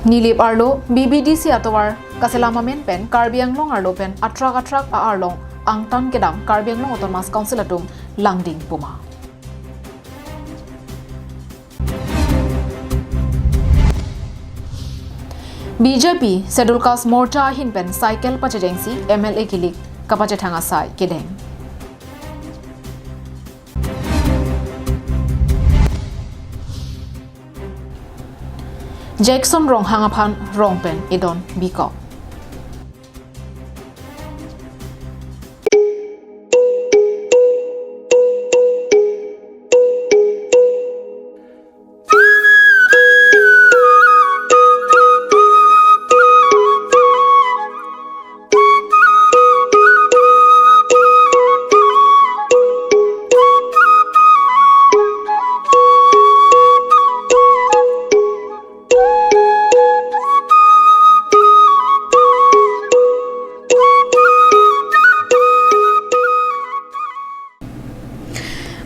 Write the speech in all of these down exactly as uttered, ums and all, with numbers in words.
Nilip arlo B B D C atovar kaselam amen pen Karbi Anglong arlo pen atrak atrak a-arlong angtan kedam Karbi Anglong Autonomous Council atum langding puma. B J P Scheduled Caste Morcha ahin pen cycle pachejengsi M L A kilik kapachethang asai kedeng. Jackson Ronghang aphan rong pen edon bikok.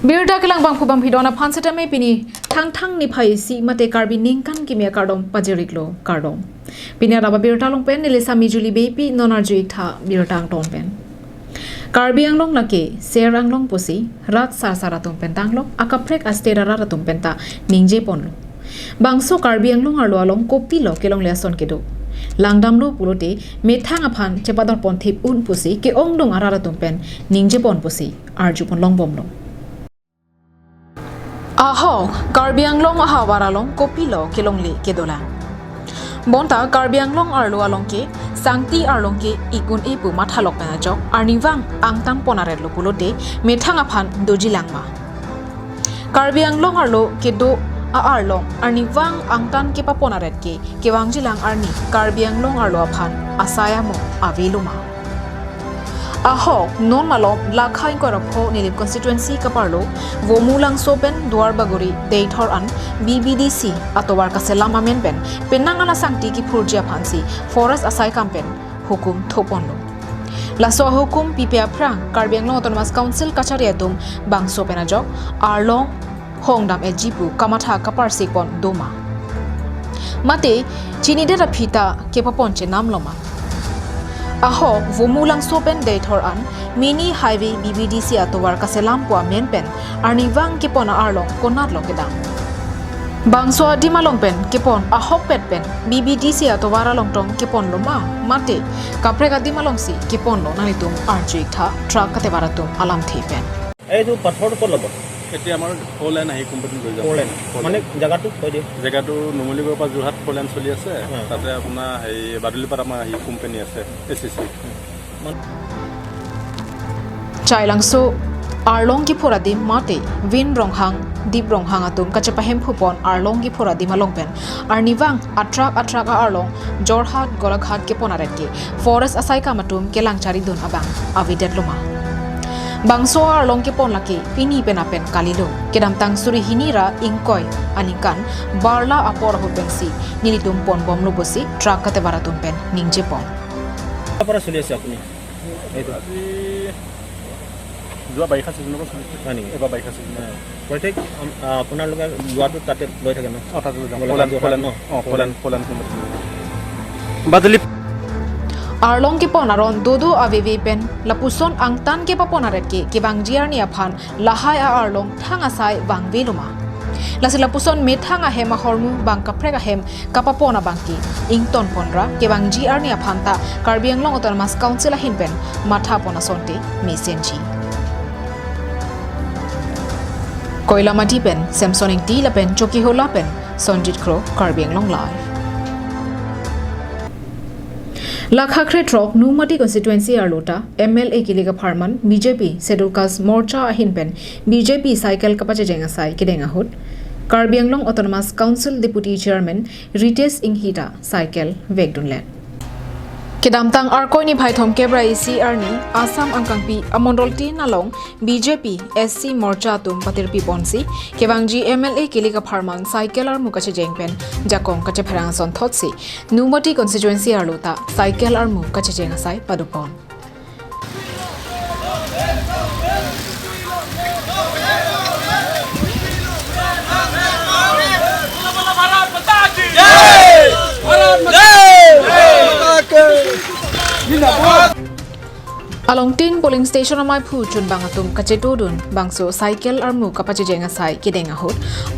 Birta kelang bangphu bangphi don aphan setame pini Thangthang niphai isi mate Karbi ningkan kimi akardom pajiriklo kardom. Pini adap abirta along pen neli Sami Juli Beypi non arju-ik tha birta angton pen. Karbi Anglong lake ser anglong pusi rat sarsar atum pen tanglo, akaprek a-state arat atum pen ta ningje ponlo. Bangso Karbi Anglong arlo along kopilo kelongle ason kedo. Langdamlo pulote methang aphan chepador pon thip un pusi ke-ongdung arat atum pen ningje pon pusi arju pon longbomlo. Ahok, Karbi Anglong ahavar along kopilo kelongle kedolang. Bonta Karbi Anglong arlo along ke sangti arlong ke-ik un-e pu mathalok pen ajok arnivang angtan pon aretlo pulote methang aphan dojilang ma? Karbi Anglong arlo kedo a-arlong arnivang angtan kepapon aret ke kevangjilang arni Karbi Anglong arlo aphan asai amo avelo ma? Ahok, non malom lakha ingkoi ra pho Nilip constituency kaparlo Vomulangso pen Duarbagori Deithor an B B D C atovar kaselam amen pen penang an asangti kiphurji aphansi forest asai kam pen hukum thoponlo. Laso ahukum pipe aphrang Karbi Anglong Autonomous Council kachari atum bangso pen ajok arlong hongdam-etji pu kamatha kaparsik pon do ma? Mate chinidet aphi ta kepapon chenamlo ma? Ahok, Vomulangso pen Deithor an mini highway B B D C atovar kaselam pu amen pen arnivang kepon a-arlong konatlo kedam? Bangso adim along pen kepon ahokpet pen B B D C atovar along tong keponlo ma, mate kaprek adim alongsi keponlo, nanglitum arju-ik tha truck katebar atum alamthe pen. এইটো পাথৰটো ক'ত ল'ব? এতিয়া আমাৰ four lane আহি কোম্পানীত লৈ যাব। Four lane. ফ'ৰ মানে লেন। জেগাটো কৈ দিয়ক। জেগাটো নুমলীগড়ৰ পৰা যোৰহাট ফ'ৰ লেন চলি আছে। হা। তাতে আপোনাৰ হেৰি বাদুলিপাত আমাৰ হেৰি কোম্পানী আছে, এ চি চি। মান- Chailangso arlong kiphur adim mate Vin Ronghang, Dip Ronghang atum kachepahemphu pon arlong kiphur adim along pen arnivang atrak atrak a-arlong Jorhat Golaghat kepon aret ke forest asai kam atum kelang charidun abang avedetlo ma? Bangso arlong kepon lake pini pen apen kalilo, kedamtang suri hini ra ingkoi aningkan barla apor ahut pensi nelitum ponbomlo pusi truck katebar atum pen ningje pon. ক'ৰ পৰা চলি আছে আপুনি? এইটো। আজি যোৱা বাৰিষা ছিজনৰ পৰা চলি আছে। হয় নেকি? এইবাৰ বাৰিষা ছিজন। অ। প্ৰত্যেক, আম, আ, আপোনালোকে লোৱাটো তাতে লৈ থাকে ন? অ, তাতে লৈ যাওঁ। Golaghat four lane, Jorhat four lane, ন? অ, four lane, four lane company. বাদুলি। Arlong kepon aron dodo aveve pen lapuson angtan kepapon aret ke kevangji arni aphan lahai a-arlong thang asai vangvelo ma? Lasi lapuson methang ahem ahormu bang kaprek ahem kapapon abang ke ington ponra kevangji arni aphan ta Karbi Anglong Autonomous Council ahin pen matha pon asonte mesenji. Koilamati pen Samson Ingti lapen Chokihola pen Sonjit Kro, Karbi Anglong Live. Lakha krethrok Nomati constituency arlo ta M L A kilik apharman B J P Scheduled Caste Morcha ahin pen B J P cycle kapachejeng asai kedeng ahut Karbi Anglong Autonomous Council Deputy Chairman Ritesh Inghi ta cycle vekdunlet. Kedamtang Arkoi niphai thomkep ra isi arni Assam angkangpi amondol tin along B J P S C Morcha atum patirpi ponsi kevangji M L A kilik apharman cycle armu kachejeng pen jakong kachepherang asonthotsi Nomati constituency arlo ta cycle armu kachejeng asai padopon. Along tin polling station amaiphu chunbang atum kachetongdun bangso cycle armu kapachejeng asai kedeng ahut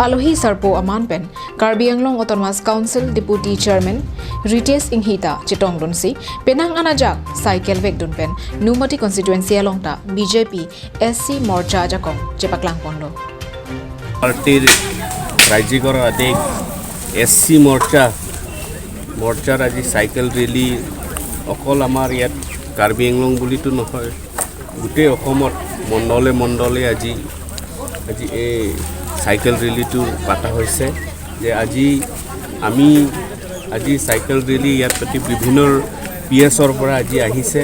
alohi sarpo aman pen Karbi Anglong Autonomous Council Deputy Chairman Ritesh Inghi ta chetongdunsi penang anajak cycle vekdun pen Nomati constituency along ta B J P S C Morcha ajakong chepaklang ponlo. পাৰ্টিৰ ৰাজ্যিকৰৰ আদেশ এছ চি মৰ্চা মৰ্চাৰ আজি cycle rally অকল আমাৰ ইয়াত কাৰ্বি আংলং বুলিতো নহয়, গোটেই অসমত মণ্ডলে মণ্ডলে আজি আজি এই চাইকেল ৰেলীটো পতা হৈছে। যে আজি আমি আজি চাইকেল ৰেলী ইয়াত প্ৰতি বিভিন্ন পি এছৰ পৰা আজি আহিছে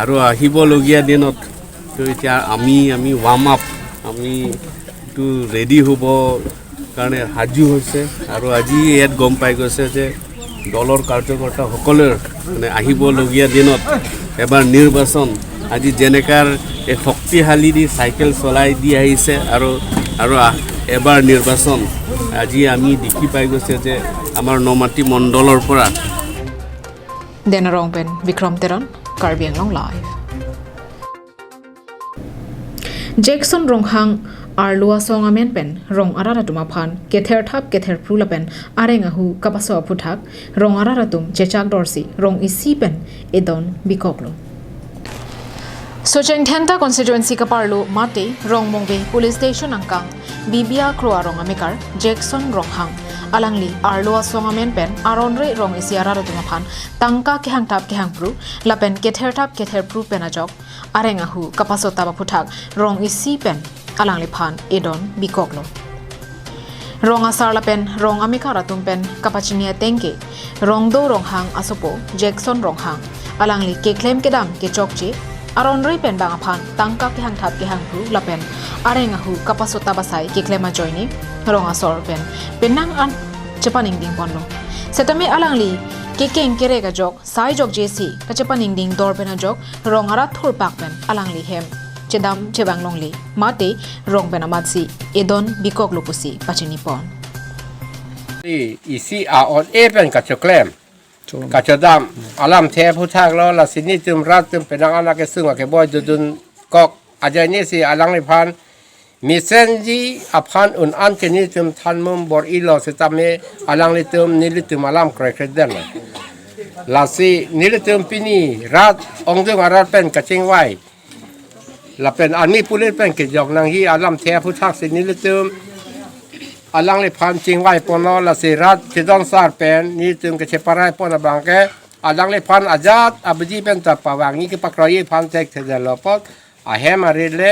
আৰু আহিবলগীয়া দিনত তো এতিয়া আমি আমি ৱাৰ্ম আপ আমি এইটো ৰেডি হ'ব কাৰণে সাজু হৈছে। আৰু আজি ইয়াত গম পাই গৈছে যে দলৰ কাৰ্যকৰ্তাসকলৰ মানে আহিবলগীয়া দিনত এবাৰ নিৰ্বাচন আজি যেনেকাৰ এই শক্তিশালী দি চাইকেল চলাই দি আহিছে আৰু আৰু আহ- এবাৰ নিৰ্বাচন আজি আমি দেখি পাই গৈছে যে আমাৰ নমাটি মণ্ডলৰ পৰা Den Arong pen Vikram Teron, Karbi Anglong Live. Jackson Ronghang arlo asong amen pen rong arat atum aphan kether thap kether phru lapen areng ahu kapaso aphuthak rong arat atum chechak dorsi rong isi pen edon bikoklo. Socheng Dhenta constituency kaparlo mate Rongmongve police station angkang Bibia Kro arong amekar Jackson Ronghang alangli arlo asong amen pen aronre rong isi arat atum aphan tangka kehang thap kehang phru lapen kether thap kether phru pen ajok areng ahu kapaso tap aphuthak rong isi pen alangliphan edon bikoklo. Rong asar lapen rong amekar atum pen kapachini ateng ke Rongdo Ronghang asopo Jackson Ronghang alangli keklem kedam kechokche aronre pen bang aphan tangka kehang thap kehang phru lapen areng ahu kapaso tap asai keklem ajoine rong asor pen penang an chepaningding ponlo. Setame alangli kekeng kerek ajok sai jokje si kachepaningding dor pen ajok rong arat thurpak pen alangli hem chedam chevang longle mate rong pen amatsi edon bikoklo pusi pachini pon. Isi a-on-e pen kachoklem kachodam alamthe aphuthak lo, lasi nelitum rat atum penang an akesung akeboi dodun kok ajoine si alangliphan mesenji aphan un an ke nelitum thanmum bor-ilo setame alanglitum nelitum alam kroikre detlo. Lasi nelitum pini rat ongdung arat pen kachingvai lapen army police pen kejok nangji alamthe aphuthak si nelitum alangliphan chingvai ponlo, lasi rat chedon sar pen nelitum kacheparai pon abang ke alangliphan ajat abeji pen ta pavangji kepakroiji aphan thekthedetlo apot ahem arit le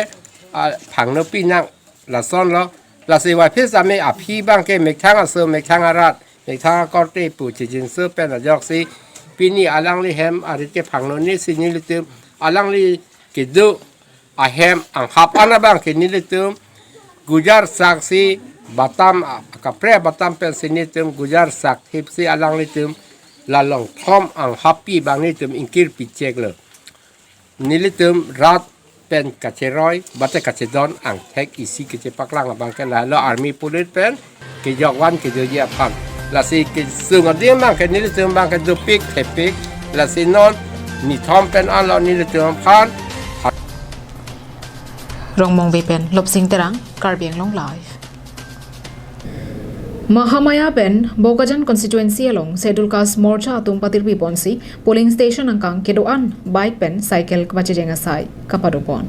phangno pinang lasonlo. Lasi waphis ami aphi abang ke methang aso methang arat methang akorte pu chijinso pen ajoksi pini alangli hem arit ke phangnone si nelitum alangli kedo ahem anghap an abang ke nelitum gujar sak si batam a- kapre batam pen si nelitum gujar sak thip si alanglitum lalong thom anghap pi abang nelitum ingkir picheklo. Nelitum rat pen kacheroi bate kachedon angthek isi kachepaklang abang ke lahelo army police pen kejok van kejoji aphan. Lasi kesung adim abang ke nelitum abang ke dopik thepik, lasi non nithom pen alo nelitum aphan. Rongmongve pen Lopsing Terang, Karbi Anglong Live. Mahamaya pen Bokajan constituency along Scheduled Caste Morcha atum patirpi ponsi polling station angkang kedo-an bike pen cycle kapachejeng asai kapado pon.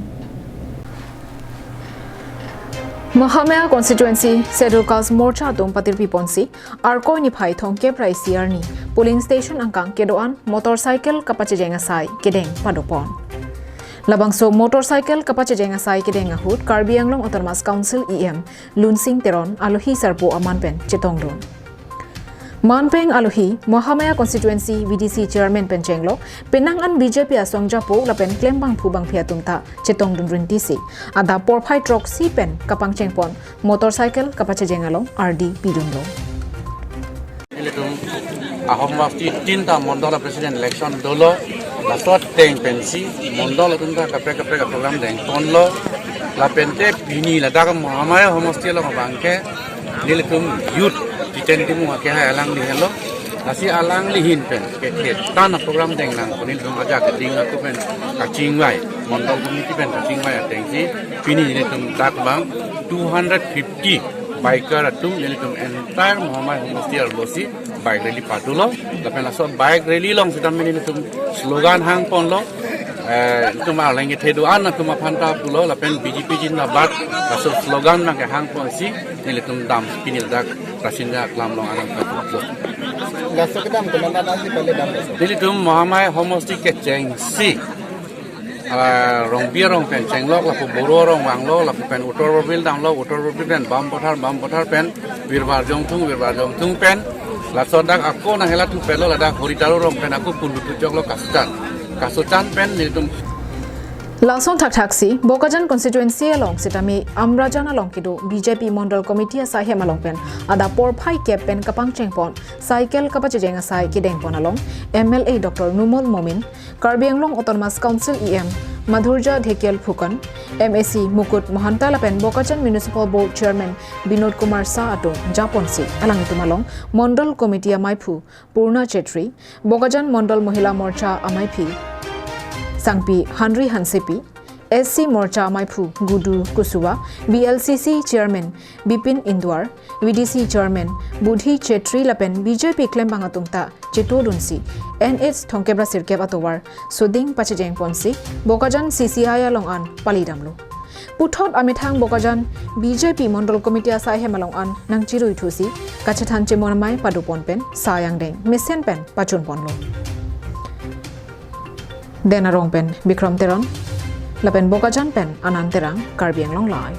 Mahamaya constituency Scheduled Caste Morcha atum patirpi ponsi Arkoi niphai thomkep ra isi arni polling station angkang kedo-an motorcycle kapachejeng asai kedeng pado pon. Labangso motorcycle kapachejeng asai kedeng ahut Karbi Anglong Autonomous Council E M Lunsing Teron alohi sarpo aman pen chetongdun. Manpeng alohi Mahamaya constituency V D C chairman pen chenglok penang an B J P asong japo lapen klembangphu bangphi atum ta chetongdun rintisi adap porphai throksi pen kapangcheng pon motorcycle kapachejeng along ardi pidunlo. Nelitum ahomasti tinta mondol president election dolo, laso ateng pensi mondol atum ta kaprek kaprek program dengponlo. Lapente pini ladak Mahamaya homosti along abangke nelitum youth titen timu akehai alangli helo. Lasi alangli ahin pen kethe tan a program deng nang puni dong ajak ding aku pen kachingvai, mondol committee pen kachingvai atengsi pini nelitum dak bang two hundred fifty biker atum nelitum entire Mahamai homosti arlosi bike rally padulo. Lapen laso bike rally along sitame nelitum slogan hangponlo. Eh, itum arleng kethe do-an atum aphan ta pulo lapen B J P jindabad laso slogan nangkehangponsi nelitum dam pini ladak Rasinja Aklam along anang padulo. Laso kedam komandan ansi pale dam laso. Nelitum Mahamai homosti kechengsi, ah, Rongpi arong pen chenglok, lapu Boro arong vanglo, lapu pen Uttar Borbil damlo, Uttar Borbil pen Bampothar, Bampothar pen Virbar Jongthung, Virbar Jongthung pen laso dak ako nang hela thupelo, ladak Hori Taru arong pen ako pundu thujoklo Kasuchan. Kasuchan pen nelitum. Lason thakthaksi Bokajan constituency along sitame Amrajan along kedo B J P Mondol Committee asai hem along pen adap porphai kep pen kapangchengpon cycle kapachejeng asai kedengpon along M L A Doctor Numal Momin, Karbi Anglong Autonomous Council E M Madhurjya Dhekial Phukan, M A C Mukut Mahanta lapen Bokajan Municipal Board Chairman Binod Kumar Shah atum japonsi alanglitum along Mondol Committee amaiphu Purna Chetri, Bokajan Mondol Mohila Morcha amaiphi Sangpi Hanri Hansepi, S C Morcha amaiphu Gudu Kusuwa, B L C C Chairman Bipin Indwar, V D C Chairman Budhi Chetri lapen B J P klembang atum ta chetodunsi N H thomkep ra sirkep atovar soding pachejengponsi Bokajan C C I along an palidamlo. Puthot amethang Bokajan B J P Mondol Committee asai hem along an nangchirui thusi kachethan chemon amei padopon pen sayang deng mesen pen pachunponlo. Den arong pen Bikram Teron lapen Bokajan pen Anand Terang, Karbi Anglong Live.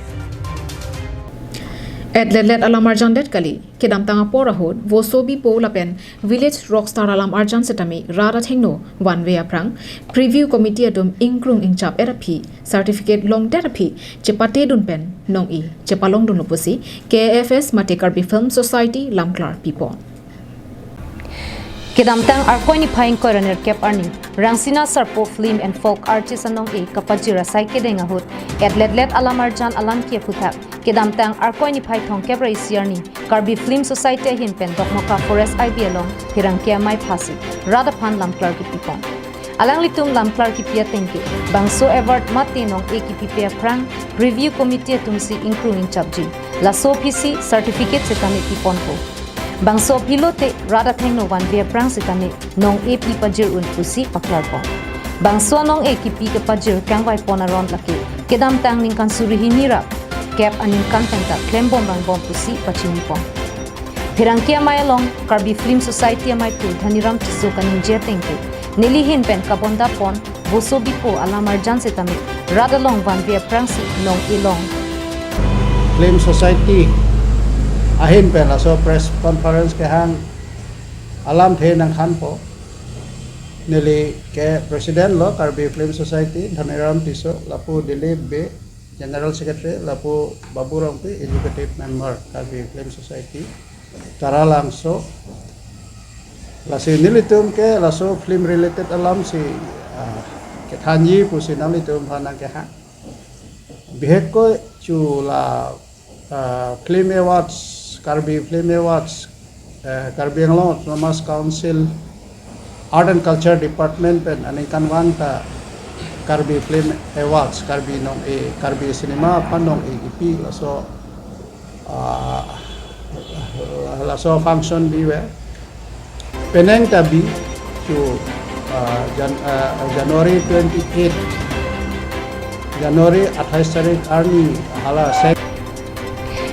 Etletlet alam arjan det kali, kedamtang apor ahut Voso Bipo lapen Village Rockstar alam arjan setame rat athengno vanve aphrang Preview Committee atum ingkrung ingchap et aphi certificate longdet aphi chepatedun pen nong-e chepalongdunlo pusi K F S mate Karbi Film Society lamklar pipon. Kedamtang Arkoi niphai ingkoi ra nerkep arni Rangsina Sarpo Film and Folk Artist anong-e kapajir asai kedeng ahut etletlet alam arjan alam ke aphuthak kedamtang Arkoi niphai thomkep ra isi arni Karbi Film Society ahin pen Dokmoka Forest I B along pherangke amei phasi rat aphan lamklar kipipon. Alanglitum lamklar kipi atengke bangso award mate nong-e kipipe aphrang Preview Committee atumsi ingkrung ingchapji, laso aphisi certificate setame piponpo. Bangso aphi lote rat athengno vanve aphrang setame nong-e pi pajir un pusi paklarpon. Bangso anong-e kipi kepajir kangvaipon aron lake kedamtang ningkan suri hini ra kep aningkan pen ta klembom vangbom pusi pachinipon. Pherangke amei along Karbi Film Society ameiphu Dhaniram Tisso kaningje atengke neli ahin pen kabondapon Voso Bipo alam arjan setame rat along vanve aphrangsi nong-e long. Film Society ahin pen laso press conference kehang alamthe nangthanpo. Neli ke President lo Karbi Film Society, Dhaniram Tisso, lapu Dilip Bey, General Secretary, lapu Babu Rongpi, Executive Member Karbi Film Society, Taralangso. Lasi nelitum ke laso film related alamsi, ah, kethanji pusi nanglitum aphan nangkehang. Bihek ko chu la, ah, Film Awards, Karbi Film Awards, eh, Karbi Anglong Autonomous Council Art and Culture Department pen aningkanvang ta Karbi Film Awards, Karbi nong-e, Karbi cinema aphan nong-e kipi laso, ah, laso function bive. Penang ta bi chu, ah, Jan-, ah, January twenty-eight, January athais tarik arni hala sek.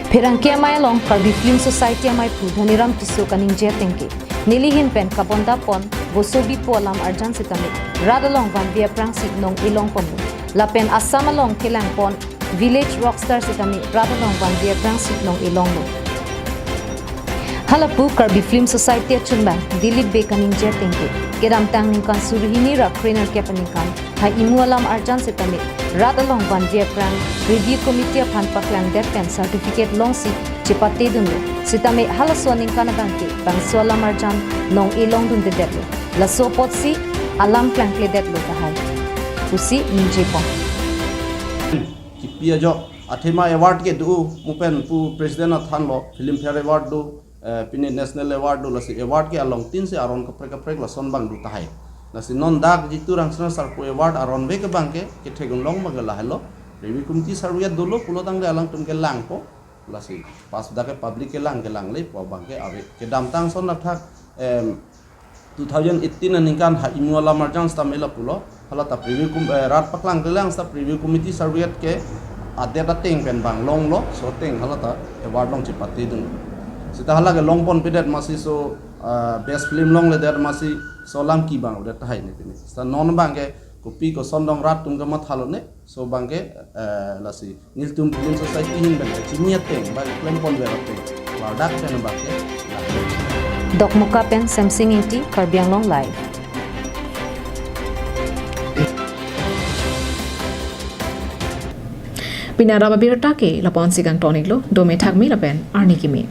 Pherangke amei along Karbi Film Society ameiphu Dhaniram Tisso kaningje atengke neli ahin pen kabondapon Voso Bipo alam arjan setame rat along vanve aphrangsi nong-e longponlo. Lapen Assam along kelangpon Village Rockstar setame rat along vanve aphrangsi nong-e longlo. Halapu Karbi Film Society achunbang Dilip Bey kaningje atengke kedamtang ningkan suri hini ra krenerkep aningkan ha imu alam arjan setame rat along vanve aphrang Preview Committee aphan paklangdet pen certificate longsi chepatedunlo. Setame halaso aningkan abangke bangso alam arjan nong-e longdundedetlo. Laso apotsi alam klangkledetlo tahai pusi ningjepon. Kipi ajok athema award ke do, mo pen pu President athanlo, Filmfare Award do, eh, pini National Award do, lasi award ke along tin si aron kaprek kaprek lason abang do tahai. Lasi non dak Jitu Rangsina Sarpo Award aron ave ke abang ke, kethek unlong abang ke lahelo. Review committee service dolo pulo tangte alangtum ke langpo. Lasi pas dak ke public kelang kelang lepo abang ke ave. Kedamtang ason athak, em, two thousand eighteen aningkan ha imu alam arjan seta mela pulo. Hala ta preview com-, eh, rat paklang kelang seta preview committee service ke adet ateng pen abang longlo, so ateng hala ta award along chepatedun. Seta hala ke longponpedet masi so, ah, best film longledet masi so alam ke abang udet tahai ne pini. Seta non abang ke kopi koson dong rat atum kamathalo ne, so abang ke, eh, lasi nelitum Film Society ahin pen chini ateng, abang klempon ver ateng, ladak pen abang ke. Dokmoka pen Semsing Ingti, Karbi Anglong Live. Pini arap abirta ke lapu-an si kangton-iklo, dome thakme lapen arni keme.